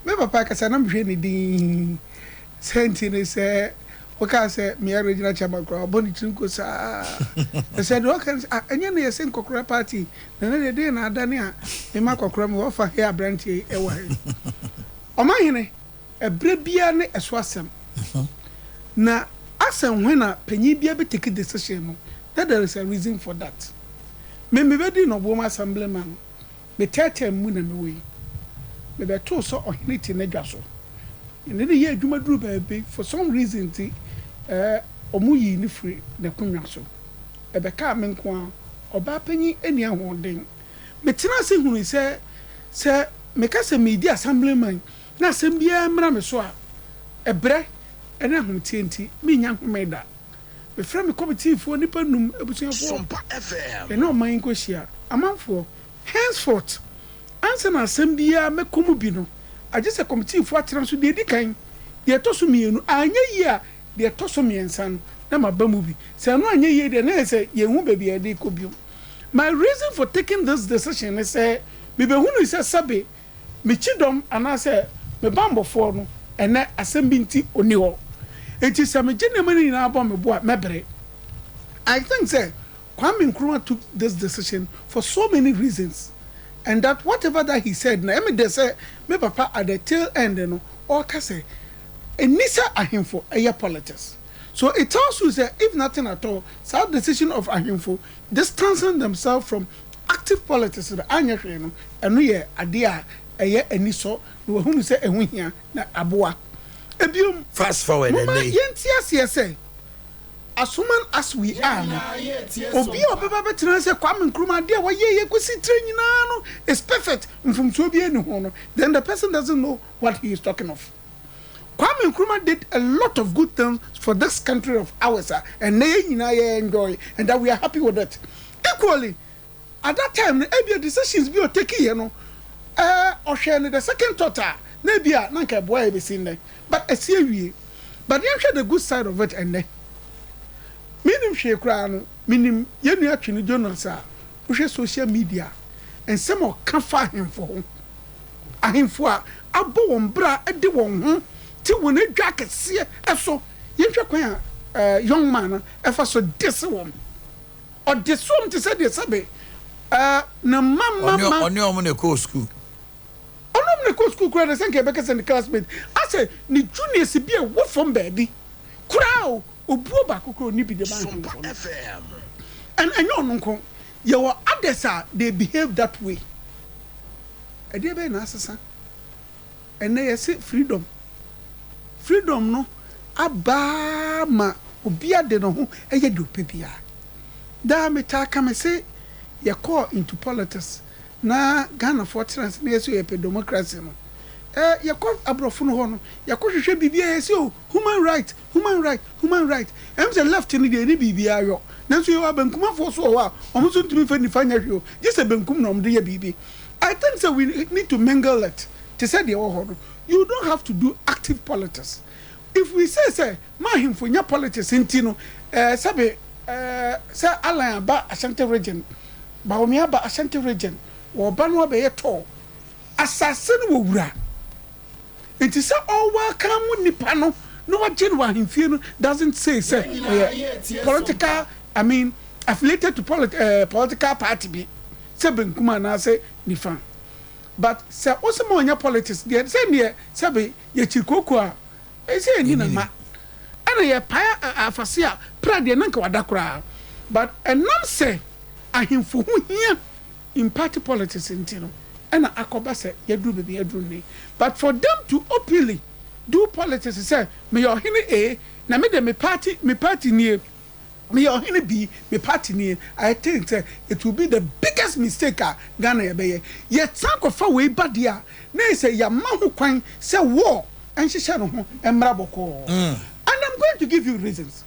Me papa kasa na mehwɛ ne dinn. Sɛ nti ne sɛ wokaa sɛ meyɛ regional chairman koraa ɔbɔ ne tiri nko saa. Ɛsɛ deɛ ɔka ne sɛ ah ɛnyɛ na yɛse nkɔkora party na ɛnɛ deɛ deɛn na adane a mema kɔkora mu wɔfa he aberanteɛ yi ɛwɔ he. Ɔmanhene, ɛberɛ biara ne ɛso asɛm. Na asɛm when a panyin biara bɛ take decision no na there is a reason for that. Me mebɛdii Nɔboom assemblyman no. Me tɛɛtɛɛ mu na mewɔ yi. Mebɛtoo sɛ ɔhene te n'adwa so. Me ne no yɛɛ adwuma duruu baabi, for some reason nti, eh, wɔyii no firii n'akonnwa so. Ɛbɛkaa me nko ara. Ɔbaa panyin nni ahoɔden. Metenaa ase hunui sɛ, sɛ meka sɛ meredi assemblyman na asɛm biara mmra me so a, ɛbrɛ ne ahometeɛ nti, merennya home da. Mefrɛ me kɔmitiifoɔ nnipa nnum, abusuafoɔ, yɛne ɔman yi nkɔhyia, amanfoɔ. Henceforth, ansa na asɛm biara mɛkɔ mu bi no, agye sɛ kɔmitiifoɔ atena so deɛ ɛdi kan, deɛ ɛtɔ so mmienu, anyɛ yie a, deɛ ɛtɔ so mmiɛnsa no, na maba mu bi. Sɛ ɛno anyɛ yie deɛ, na ɛyɛ sɛ yɛnhu baabi a yɛde rekɔ bio. My reason for taking this decision ne sɛ, mebɛhunui sɛ sɛbe me kyidɔm anaasɛ me bammɔfoɔ no, ɛnnɛ asɛm bi nti ɔnni hɔ. Enti sɛ megye nneɛma no nyinaa bɔ me bo a, mɛbrɛ. I think sɛ Kwame Nkrumah took this decision for so many reasons and that whatever that he said no, ɛyɛ me dɛ sɛ me papa at the tail end no ɔreka sɛ ɛnni sɛ ahemfo yɛ politics. So it tells you sɛ if nothing at all, saa decision of ahemfo distancing themselves from active politics no anyɛ hwee no, ɛno yɛ adeɛ a ɛyɛ anisɔ na wahunu sɛ ɛho hia na aboa. Ɛbiom, Fast forward momma ɛnnɛ yi. yɛnte aseɛ sɛ as human as we are no, obi a ɔbɛba abɛtena sɛ Kwame Nkrumah adeɛ a wayɛ yɛ kɔsi tire nyinaa no is perfect, mfomsoɔ biara nni ho no, then the person doesn't know what he is talking of. Kwame Nkrumah did a lot of good things for this country of ours a ɛnnɛ yɛn nyinaa yɛ enjoy and that we are happy with it. Equally, at that time no ebia decisions bi a ɔtake yɛ no eh, ɔhwɛɛ no the second thought a na ebia na anka ɛboa yɛ bɛsi nnɛ but asi awie. But yɛnhwɛ the good side of it ɛnnɛ. Mennim hwee koraa no, menim yɛn nua Twene Jonas a wohwɛ social media a, nsɛm a ɔka fa ahemfo ho, ahemfo a abɔ wɔn bra de wɔn ho te wɔn adwa akɛseɛ so, yɛnhwɛ kwan a young man no fa so dese wɔn. Ɔdese wɔn te sɛ deɛ sɛbe ne mma mma mma. Ɔne wɔn na ɛkɔɔ sukuu. Ɔne wɔn na ɛkɔɔ sukuu koraa deɛ sɛ nka yɛbɛka sɛ ne classmate, asɛ ne juniors bi a ɛwɔ fam baabi koraa o, obuo baako koraa ɔnni bi de ma ahemfo no. And ɛnyɛ ɔno nko, yɛwɔ others a they behave that way. Ɛdeɛ bɛn na asesa? Ɛnnɛ yɛse freedom. Freedom no aba ma obiara de ne ho yɛ deɛ ɔpɛ biara. Daa metaa ka mese yɛkɔɔ into politics na Ghanafoɔ tena ase na yɛse yɛpɛ democracy no, eh, yɛkɔ aborɔfo no hɔ no, yɛkɔhwehwɛ biribi a yɛse oh, human right, human right, human right. Ɛm sɛ left no deɛ ɛni biribiara yɔ. Nanso yɛwɔ abenkumafoɔ nso wɔ hɔ a wɔn nso ntumi mfa nifa nyɛ hwee o, gye sɛ benkum na wɔde yɛ biribi. I think sɛ we need to mingle it te sɛ deɛ ɛwɔ hɔ no. You don't have to do active politics. If we say sɛ ma ahemfo nyɛ politics nti no, eh, sɛbe eh, sɛ Allan aba Ashanti region, Bawumia aba Ashanti region, wɔreba no abɛyɛ tour. Asase no wɔ wura. Nti sɛ ɔ welcome nipa no na wagye no wɔ ahemfie no doesn't say sɛ ɔyɛ political, I mean affiliated to polit eh, political party bi sɛ benkum anaasɛ nifa. But sɛ wose ma ɔnyɛ politics deɛ sɛ neɛ sɛbe yɛkyiri kooko a ɛsɛ yɛnni ne mma ɛna yɛpae afase a pra deɛ na nka wada koraa but ɛnam sɛ ahemfo ho hia in party politics nti no ɛna akɔba sɛ yɛaduru baabi a yɛaduru nnɛ yi. But for them to openly do politics sɛ meyɛ ɔhene A na me deɛ me party me party nie, meyɛ ɔhene B me party nie, I think sɛ it will be the biggest mistake a Ghana yɛbɛyɛ. Yɛsan kɔfa wei ba deɛ a na ayɛ sɛ yɛama ho kwan sɛ war nhyehyɛ ne ho mmra bɔkɔɔ. And I'm going to give you reasons.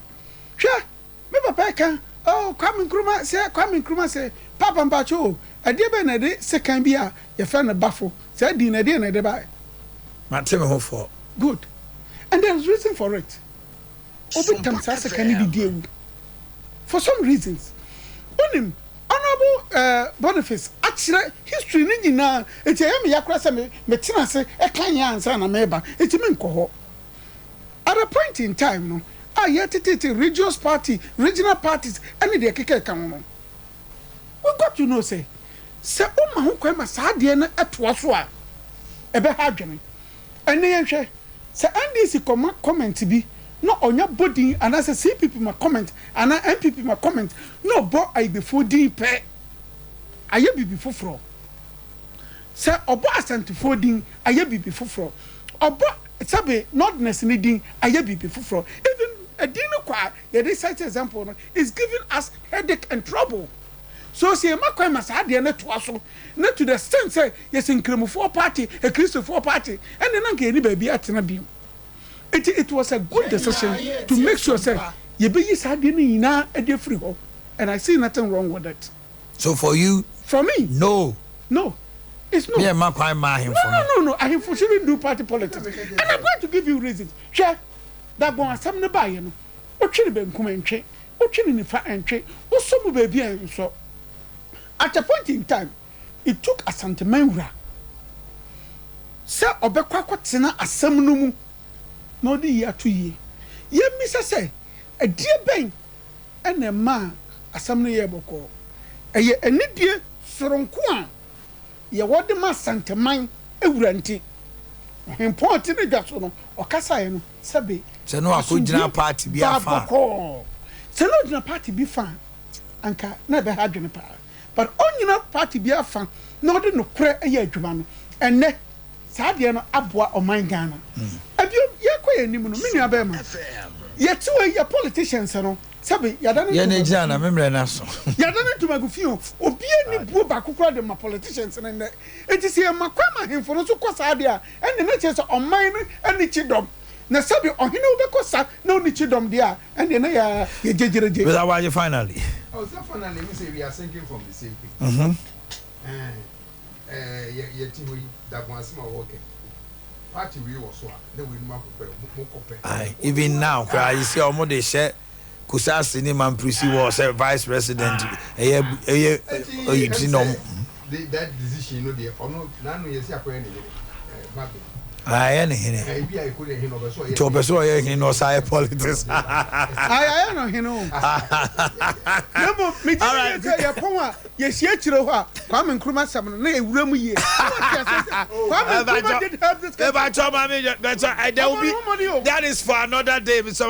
Hwɛ! Me papa reka, Oh, Kwame Nkrumah sɛ, Kwame Nkrumah sɛ, Paapa mpakyɛw o, ɛdeɛ bɛn na ɛde sekan bi a yɛfrɛ no Bafo, saa din no, ɛdeɛn na ɛde baeɛ? Mate me ho fɔ. Good. And there is reason for it. Obi tam saa sekan no de di awu. For some reasons. Wonim, Honourable eh, Boniface. akyerɛ history no nyinaa. Enti ɛyɛ me ya koraa sɛ me metena ase kan yɛ ansa na mereba, enti menkɔ hɔ. At a point in time no a yɛretetete regions party, regional parties ne deɛ ɛkeka ɛka ho no, we got to know sɛ, sɛ woma ho kwan ma saa adeɛ no toa so a, ɛbɛha adwene. Ɛnnɛ yɛnhwɛ, sɛ NDC kɔma comment bi na ɔnya bɔ din anaasɛ CPP ma comment anaa NPP ma comment na ɔbɔ Ayigbefoɔ din pɛ, ayɛ biribi foforɔ. Sɛ ɔbɔ Asantefoɔ din, ayɛ biribi foforɔ. Ɔbɔ sɛbe Northerners no din, ayɛ biribi foforɔ. Even ɛdin no kɔ a yɛde cite example no is giving us headache and trouble. So sɛ yɛma kwan ma saa adeɛ no toa so na to the extent sɛ yɛsɛ Nkramofoɔ party, Akristofoɔ party, ɛnneɛ na anka yɛnni baabi atena bio. Nti it was a good decision to make sure sɛ yɛbɛyi saa adeɛ no nyinaa de afiri hɔ and I see nothing wrong with it. So for you, For me, no. No, it's no. Me ɛmma kwan mma ahemfo no. No, no, no, no, ahemfo shouldn't do party politics and I'm going to give you reasons. Hwɛ, Dagbon asɛm no baeɛ no, wotwe no benkum ɛntwe, wotwe no nifa ɛntwe, wosɔ mu baabi a ɛnsɔ. At a point in time, it took Asanteman wura sɛ ɔbɛkɔ akɔtena asɛm no mu na ɔde yie ato yie. Yɛmmisa sɛ, ɛdeɛ bɛn na ɛmaa asɛm no yɛɛ bɔkɔɔ? Ɛyɛ anidie soronko a yɛwɔ de ma Asanteman wura nti. Ɔhempɔn a ɔte n'adwa so no, ɔkasaeɛ no, sɛbe Sɛ na wakɔgyina asomdwoeɛ party bi baa afa a. bɔkɔɔ. Sɛ na ɔgyina party bi fa a, anka na ɛbɛha adwene paa. But ɔnnyina party biara fa na ɔde nokorɛ yɛ adwuma no, ɛnnɛ saa adeɛ no aboa ɔman Ghana. Ɛbiom yɛkɔ yɛn anim no, me nua bɛɛma, yɛte wei, yɛ politicians no, sɛbe yɛadane Yɛn ntomago agyina na fi. me mmerɛ no aso. Yɛadane ntomago fi o, obiara nni buo baako koraa de ma politicians no nnɛ. Enti sɛ yɛma kwan ma ahemfo no nso kɔ saa deɛ a, ɛnde na kyerɛ sɛ ɔman no ani kye dɔm. Na sɛbe ɔhene wobɛkɔ sa na ɔnni kye dɔm deɛ a, ɛndeɛ na yɛ yɛ gyegyeregye. Mister Aboagye finally. Oh sɛ finally me sɛ we are sinking from the same page. Ɛɛ ɛɛ yɛ yɛ te hɔ yi Dagbon asem a wɔɔkɛ party wei wɔ so a na wei nom akɔpɛ mo kɔ pɛ. Aye even now koraa you see ɔmo de hyɛ Kusasi ne Mamprusi wɔ sɛ vice president ɛyɛ ɛyɛ Ɛti oyi ɛm ti na sɛ ɔmo. the that decision no deɛ ɔno n'ano yɛ si akɔyɛ ne hene ɛɛ Bagbin. Ayɛ ne hene. Ɛɛ ebi a ekɔ ne hene ɔbɛ sɛ ɔyɛ Nti ɔpɛ sɛ ɔyɛ hene na ɔsan yɛ politics. Aye ayɛ no hene o. Na mmom megye di Alright. yie sɛ yɛpɔn a yɛhyia akyire hɔ a Kwame Nkrumah asɛm no na ɛwura mu yie. Na wate aseɛ sɛ Kwame Nkrumah did help this country. Mepakyɛw maame bɛkyɛ there will Ɔbɔ be ne ho mmɔden o. that is for another day. Mr.